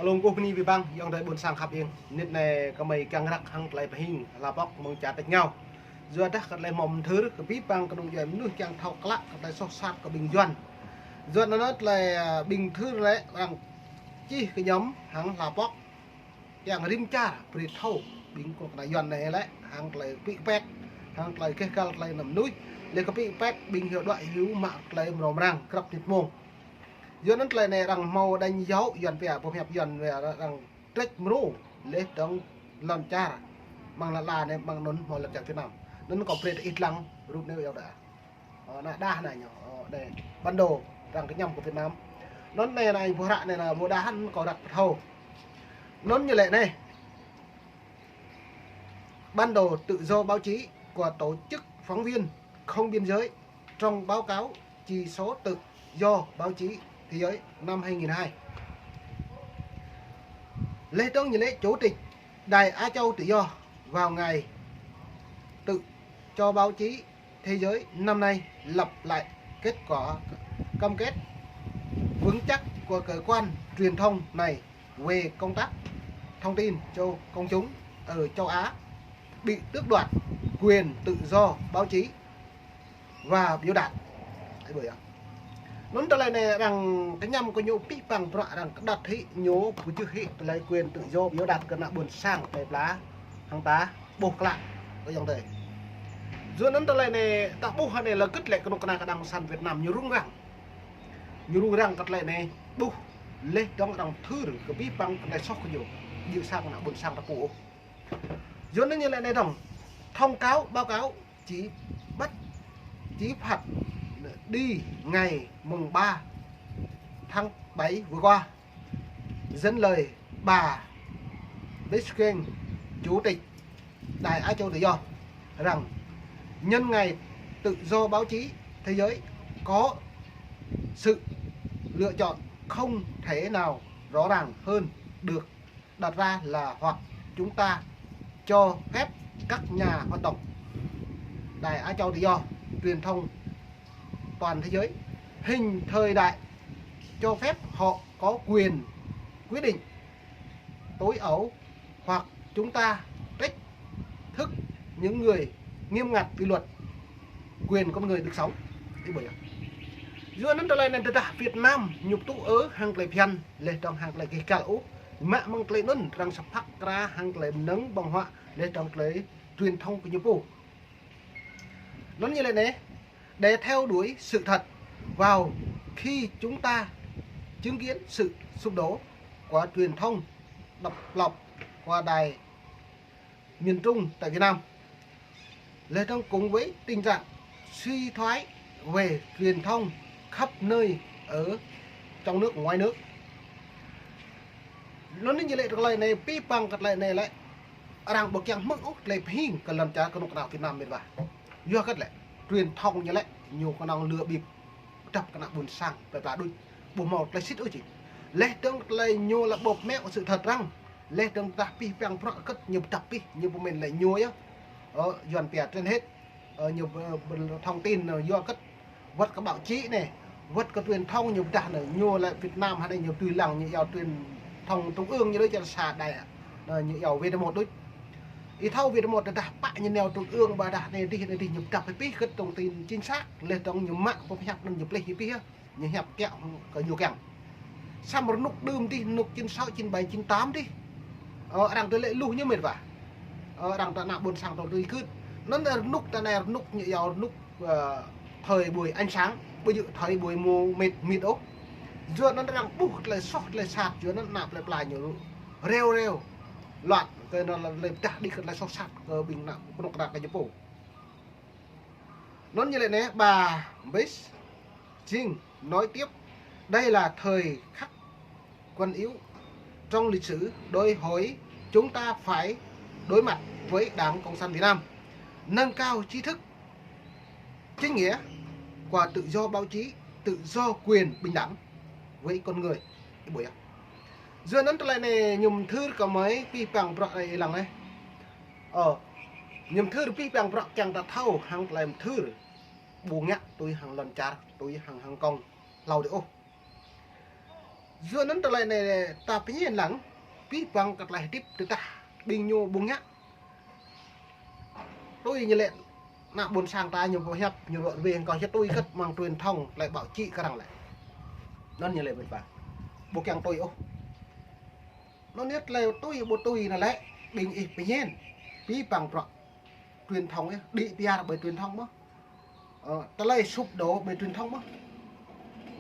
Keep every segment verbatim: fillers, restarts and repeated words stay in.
Lŏng kơkuh bơni abih bang, ayŏng adơi ƀôn sang khăp ing. Mơnit anai gơmơi kiăng răk hăng tơlơi pơhing hla pŏk mơ̆ng čar tač rơngiao. Yua dah kơ tơlơi hmâo mơthưr kơ abih bang kơnung djuai mơnuih kiăng thâo klă kơ tơlơi soh sat kơ ƀing Yuan. Yua anŭn tơlơi, ơ, ƀing thưr lĕ arăng čih kơñăm hăng hla pŏk kiăng rĭm čar brơi thâo ƀing kơnuk kơna Yuan anai lĕ hăng tơlơi pĭ pĕk, hăng tơlơi keh kăl tơlơi anăm mơnuih, lĕ kơ pĭ pĕk ƀing hyu đuaĭ hyu mă tơlơi mrâo mrang grăp mơnit mông. Yua anŭn tơlơi anai arăng hmâo đánh dấu Yuan pia, boh hiăp Yuan pia arăng trĕč mrô lĕ dơ̆ng lŏn čar. Mơ̆ng lŏn la anai, mơ̆ng anŭn hmâo lŏn čar Việt Nam. Anŭn kâo brơi ih lăng rup anai yơh dah. Ơ, anai dah anai ñu, ơ, anai bản đồ arăng kơñăm kơ Việt Nam. Anŭn anai, anai boh răk anai, anai boh dah anŭn kâo răk pơthâo. Anŭn ñu lĕ anai. Bản đồ tự do báo chí của Tổ chức Phóng viên Không Biên Giới trong báo cáo chỉ số tự do báo chí thế giới năm hai nghìn hai. Lĕ dơ̆ng ñu lĕ Chủ tịch Đài Á Châu Tự Do vào ngày tự do báo chí thế giới năm nay lặp lại kết quả cam kết vững chắc của cơ quan truyền thông này về công tác thông tin cho công chúng ở châu Á bị tước đoạt quyền tự do báo chí và biểu đạt. Anŭn tơlơi anai arăng kơñăm kơ ñu abih bang bruă arăng kơđăt hĭ ñu pơjưh hĭ tơlơi quyền tự do biểu đạt kơ ană ƀôn sang plơi pla hăng ta ƀuh klă kơ ayŏng adơi. Yua anŭn tơlơi anai ta ƀuh anai lĕ gĭt lĕ kơnuk kơna kơđang sang Việt Nam ñu rŭng răng. Ñu rŭng răng kơ tơlơi anai ƀuh lĕ dơ̆ng arăng thưr kơ abih bang kơ tơlơi soh kơ ñu. Djơ̆ sang ană ƀôn sang ta pô ôh. Yua anŭn ñu lĕ anai dơ̆ng thông cáo báo cáo chỉ bắt, chỉ phạt đi ngày mùng ba tháng bảy vừa qua. Dẫn lời bà Bishkeng, Chủ tịch Đài Á Châu Tự Do, rằng nhân ngày tự do báo chí thế giới có sự lựa chọn không thể nào rõ ràng hơn được đặt ra là hoặc chúng ta cho phép các nhà hoạt động Đài Á Châu Tự Do truyền thông toàn thế giới, hình thời đại cho phép họ có quyền quyết định tối âu, hoặc chúng ta trách thức những người nghiêm ngặt quy luật quyền con người được sống. Ih ƀuh yơh. Yua anŭn tơlơi anai tơdah Việt Nam ñu ƀu tŭ ư hăng tơlơi phiăn, lĕ dơ̆ng hăng tơlơi keh kăl ôh. Mă mơ̆ng tơlơi anŭn arăng sơphă kra hăng tơlơi mơnơ̆ng ƀơ̆ng huă, lĕ dơ̆ng tơlơi truyền thông kơ ñu pô. Anŭn ñu lĕ anai, để theo đuổi sự thật, vào khi chúng ta chứng kiến sự sụp đổ của truyền thông độc lập, của Đài miền Trung tại Việt Nam, lĕ dơ̆ng cùng với tình trạng suy thoái về truyền thông khắp nơi ở trong nước, ngoài nước. Anŭn ñu lĕ tơlơi anai, abih bang kơ tơlơi anai lĕ arăng ƀu kiăng hmư̆ ôh tơlơi pơhing kơ lŏn čar kơnuk kơna Việt Nam mĕt wa. Yua hơget lĕ truyền thông ñu lĕ ñu kơnơ̆ng lừa bịp pơdrăp kơ ană ƀôn sang plơi pla đôč, ƀu hmâo tơlơi sĭt ôh či. Lĕ dơ̆ng tơlơi ñu lĕ bóp méo sự thật arăng. Lĕ dơ̆ng tơdah abih bang bruă hơget ñu pơdrăp abih, ñu pơmĭn lĕ ñu yơh. Ơ, Yuan pia trên hết. Ơ, ñu, ơ, thông tin, ơ, yua hơget wơ̆t kơ báo chí anai, wơ̆t kơ truyền thông ñu pơdah anai, ñu lĕ Việt Nam hơnai ñu tui lăng ñu iâu truyền thông trung ương ñu đôč, čar sa đài, ơ, ñu iâu VTV một đôč. Ih thâo VTV một tơdah pă ñu nao trung ương ƀôdah anai dih anai dih ñu pơdrăp hĭ abih hơget thông tin chính xác, lĕ dơ̆ng ñu mă boh hiăp anŭn ñu plih hĭ abih yơh. Ñu hiăp kiăng kơ ñu kiăng. Samơ̆ rơnŭk đưm dih, rơnŭk chín sáu, chín bảy, chín tám dih. Ơ, arăng tơlơi luh ñu mĕt wa. Ơ, arăng ta ană ƀôn sang ta tui gưt. Anŭn rơnŭk ta anai rơnŭk ñu iâu rơnŭk, ơ, thời buổi ánh sáng, ƀu djơ̆ thời buổi mù mịt mịt ôh. Yua anŭn arăng ƀuh tơlơi soh tơlơi sat, yua anŭn ană plơi pla ñu rêu rêu. Loạn, kơ anŭn lĕ pơdah đĭ kơ tơlơi soh sat kơ ƀing ană kơnuk kơna kơ ñu pô. Anŭn ñu lĕ anai, bà Bes Jing nói tiếp, đây là thời khắc quan yếu trong lịch sử đòi hỏi chúng ta phải đối mặt với Đảng Cộng sản Việt Nam, nâng cao trí thức, chính nghĩa và tự do báo chí, tự do quyền bình đẳng với con người. Ih ƀuh yơh. Yua anŭn tơlơi anai ñu mơthưr kơ mơi abih bang bruă anai ih lăng anai. Ơ, ñu mơthưr abih bang bruă kiăng ta thâo hăng tơlơi mơthưr. Ƀu ngă tui hăng lŏn čar, tui hăng Hồng Kông hlâo dih ôh. Yua anŭn tơlơi anai ta pơñen lăng, abih bang kơ tơlơi hơdip tơdah ƀing ñu ƀu ngă. Tui ñu lĕ ană ƀôn sang ta ñu pơhiăp, ñu lŏ wĕ hăng kâo hơget tui kơ̆t mơ̆ng truyền thông tơlơi báo chí kơ arăng lĕ. Anŭn ñu lĕ mĕt wa. Ƀu kiăng tui ôh. Anŭn yơh tơlơi tui ƀu tui anŭn lĕ, ƀing ih pơñen. Abih bang bruă truyền thông yơh, đĭ piar ƀơi truyền thông mơ̆n. Ơ, tơlơi sụp đổ ƀơi truyền thông mơ̆n.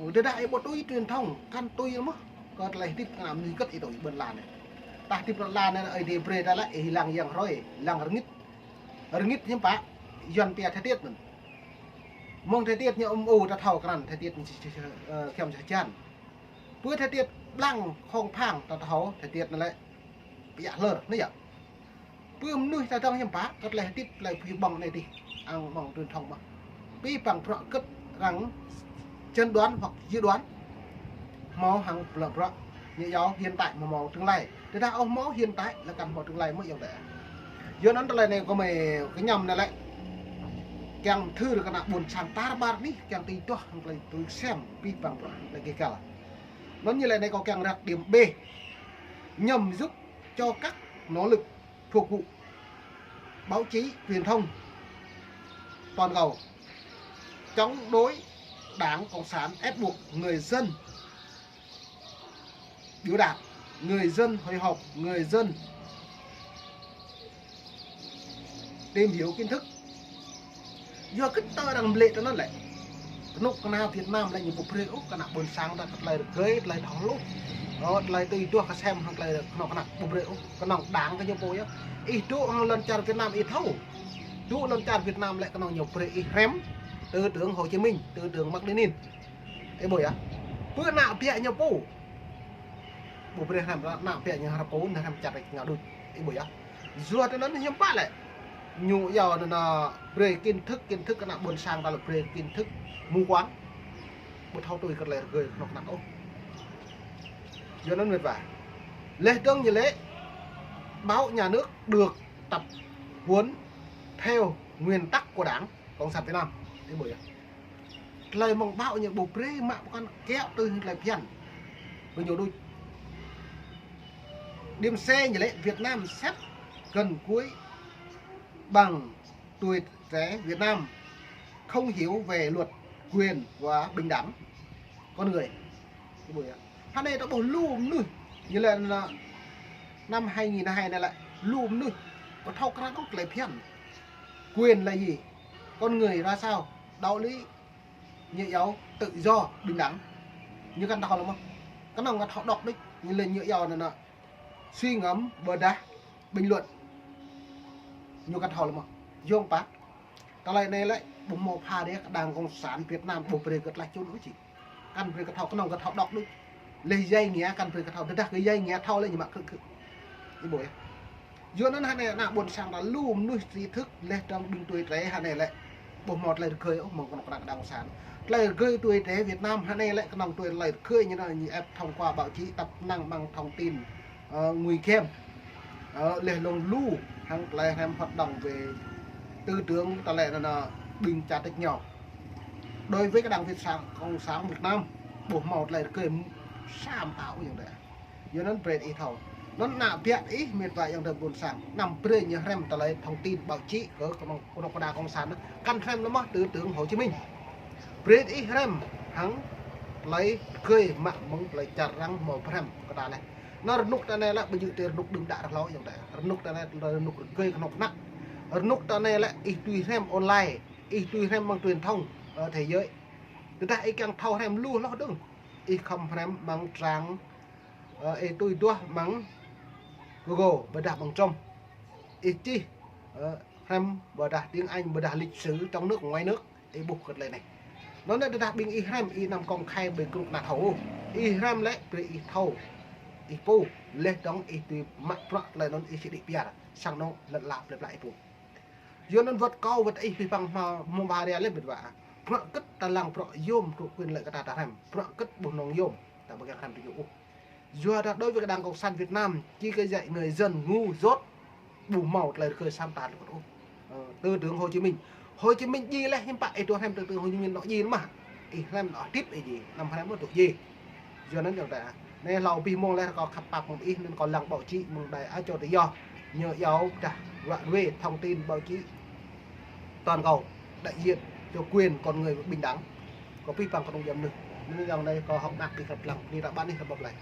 Ơ, tơdah ih ƀu tui truyền thông, kăn tui mơ̆n. Kơ tơlơi hơdip kơ ană mơnuih hơget ih tui ƀơi lŏn anai. Tah hơdip lŏn anai, Ơi Adai brơi ta lĕ, ih lăng yang hrơi, lăng rơngit. Rơngit hiư̆m pă, Yuan pia thời tiết anŭn. Mơ̆ng thời tiết ñu âm u ta thâo krăn thời tiết, ơ, kiăm sa hơjan. Pơ thời tiết blang khŏng phang ta thâo thời tiết anŭn lĕ pơyă hlơr, anai yơh. Pơ mơnuih ta dŏng hiư̆m pă, kơ tơlơi hơdip, tơlơi pơhiăp ƀơ̆ng anai dih, ang mơ̆ng truyền thông mơ̆n. Abih bang bruă hơget arăng chẩn đoán hoặc dự đoán, hmâo hăng bruă, bruă ñu iâu hiện tại mơ̆ hmâo tương lai. Tơdah ôh hmâo hiện tại lĕ kăn hmâo tương lai mơ̆n yơh dêh. Yua anŭn tơlơi anai kâo mơi kơñăm anai lĕ, kiăng thư kơ ană ƀôn sang tar ƀar anih, kiăng tui duah hăng tơlơi tui sem, abih bang bruă hăng tơlơi gêh gal. Anŭn ñu lĕ anai kâo kiăng răk điểm B, nhằm giúp cho các nỗ lực phục vụ báo chí truyền thông toàn cầu chống đối Đảng Cộng sản ép buộc người dân biểu đạt, người dân hội họp, người dân tìm hiểu kiến thức. Yua kơ tơ arăng blĕ tơ anŭn lĕ. Kơnuk kơna Việt Nam lĕ ñu ƀu brơi ôh, kơ ană ƀôn sang ta kơ tơlơi rơgơi, tơlơi thâo hluh. Ơ, tơlơi tui duah kơ sem hăng tơlơi kơnuk kơna ƀu brơi ôh, kơnong Đảng kơ ñu pô yơh. Ih dŏ hăng lŏn čar Việt Nam ih thâo. Dŏ lŏn čar Việt Nam lĕ kơnong ñu brơi ih hrăm tư tưởng Hồ Chí Minh, tư tưởng Mác Lênin. Ih ƀuh yơh. Pơ ană biă ñu pô. Ƀu brơi hrăm, ană biă ñu hrăm pô, ană hrăm čar ngă đôč. Ih ƀuh yơh. Yua tơ anŭn hiư̆m pă lĕ. Ñu iâu anŭn brơi kiến thức, kiến thức kơ ană ƀôn sang ta lĕ brơi kiến thức mù quáng. Ƀu thâo tui kơ tơlơi rơgơi kơnuk kơna ôh. Yua anŭn mĕt wa. Leh dơ̆ng ñu lĕ báo nhà nước được tập huấn theo nguyên tắc của Đảng Cộng sản Việt Nam. Ih ƀuh yơh. Tơlơi mơ̆ng báo ñu ƀu brơi mă pơkŏn kiaŏ tui hăng tơlơi phiăn. Ƀu ñu đôč. Điểm C ñu lĕ Việt Nam sắp gần cuối bằng tuổi trẻ Việt Nam không hiểu về luật quyền và bình đẳng con người. Ih ƀuh yơh. Hơnai ta ƀuh lu mơnuih. Ñu lĕ anŭn năm hai nghìn hai anai lĕ lu mơnuih ƀu thâo krăn ôh tơlơi phiăn. Quyền là gì? Con người ra sao? Đạo lý, ñu iâu tự do, bình đẳng. Ñu kăn thâo lơi mơ̆n. Kơnong kăn thâo đŏk đôč. Ñu lĕ ñu iâu anŭn suy ngẫm ƀôdah bình luận. Ñu kăn thâo lơi mơ̆n. Yua anŭn pă. Tơlơi anai lĕ ƀu hmâo pha đĕ kơ Đảng Cộng sản Việt Nam ƀu brơi kơ tơlơi čun ôh či. Kăn brơi kơ thâo, kơnong kơ thâo đŏk đôč. Leh djai ngia kăn brơi kơ thâo, tơdah kơ djai ngia thâo lĕ ñu mă krư̆ krư̆. Ih ƀuh yơh. Yua anŭn hơnai ană ƀôn sang ta lu mơnuih trí thức leh dơ̆ng ƀing tuổi trẻ hơnai lĕ ƀu hmâo tơlơi rơgơi ôh mơ̆ng kơnuk kơna Đảng Cộng sản. Tơlơi rơgơi tuổi trẻ Việt Nam hơnai lĕ kơnong tui tơlơi rơgơi ñu anŭn ñu ép thông qua báo chí, tăp năng mơ̆ng thông tin, ơ, ngui khem. Ơ, leh lông lu hăng tơlơi hrăm hoạt động về tư tưởng tơlơi anŭn ƀing čar tĕk ñu. Đối với cái Đảng Việt Sản, Cộng sản Việt Nam, ƀu hmâo tơlơi rơgơi sa mơta ôh yơh dêh. Yua anŭn brơi ih thâo. Anŭn ană biă ih mĕt wa ayŏng adơi ƀôn sang. Anăm brơi ñu hrăm tơlơi thông tin báo chí kơ kơnong, kơnong kơna Cộng sản. Kăn hrăm lơi mơ̆n tư tưởng Hồ Chí Minh. Brơi ih hrăm hăng tơlơi rơgơi mă mơ̆ng tơlơi čar arăng hmâo pơhrăm kơ ta leh. Anŭn rơnŭk ta anai lĕ ƀu djơ̆ tui rơnŭk đưm đă rơh hlâo ayŏng adơi. Rơnŭk ta anai lĕ rơnŭk rơgơi kơnuk kơna. Rơnŭk ta anai lĕ ih tui hrăm online, ih tui hrăm mơ̆ng truyền thông, ơ, thế giới. Tơdah ih kiăng thâo hrăm lu hloh dơ̆ng, ih khŏm hrăm mơ̆ng trang, ơ, ih tui duah mơ̆ng Google, ƀôdah mơ̆ng Chrome. Ih čih, ơ, hrăm ƀôdah tiếng Anh, ƀôdah lịch sử trong nước, ngoài nước, ih ƀuh kơ tơlơi anai. Anŭn lĕ tơdah ƀing ih hrăm, ih anăm công khai ƀơi group ană thâo. Ih hrăm lĕ brơi ih thâo, ih pô, leh dơ̆ng ih tui mă bruă tơlơi anŭn ih či đĭ piar, sang anŏ lăt lă plơi pla ih pô. Yua anŭn wơ̆t kâo wơ̆t ih abih bang hmâo, hmâo ba ria lĕ mĕt wa. Bruă hơget ta lăng bruă yôm, bruă quyền lợi kơ ta ta hrăm. Bruă hơget ƀu hnong yôm, ta ƀu kiăng hrăm tui ñu ôh. Yua dah đối với cái Đảng Cộng sản Việt Nam, chỉ có dạy người dân ngu dốt, ƀu hmâo tơlơi rơgơi sa mơta lơi ôh. Ơ, tư tưởng Hồ Chí Minh. Hồ Chí Minh djai leh hiư̆m pă ih dŏ hrăm tư tưởng Hồ Chí Minh anŏ djai mơ̆n. Ih hrăm anŏ hơdip ih djai, anăm hrăm anŏ dŏ djai. Yua anŭn yơh ta. Anai hlâo abih mông laih kâo khăp pap mơ̆ng ih, anŭn kâo lăng báo chí mơ̆ng đài Á Châu Tự Do. Ñu iâu dah ră ruai thông tin báo chí toàn cầu, đại diện cho quyền con người bình đẳng. Kâo pơhiăp pơ̆ng kơ nông dân anai. Anŭn yơh anai kâo hơ̆k mơak ih khăp lăng, ƀing ta ƀăn ih khăp pap laih.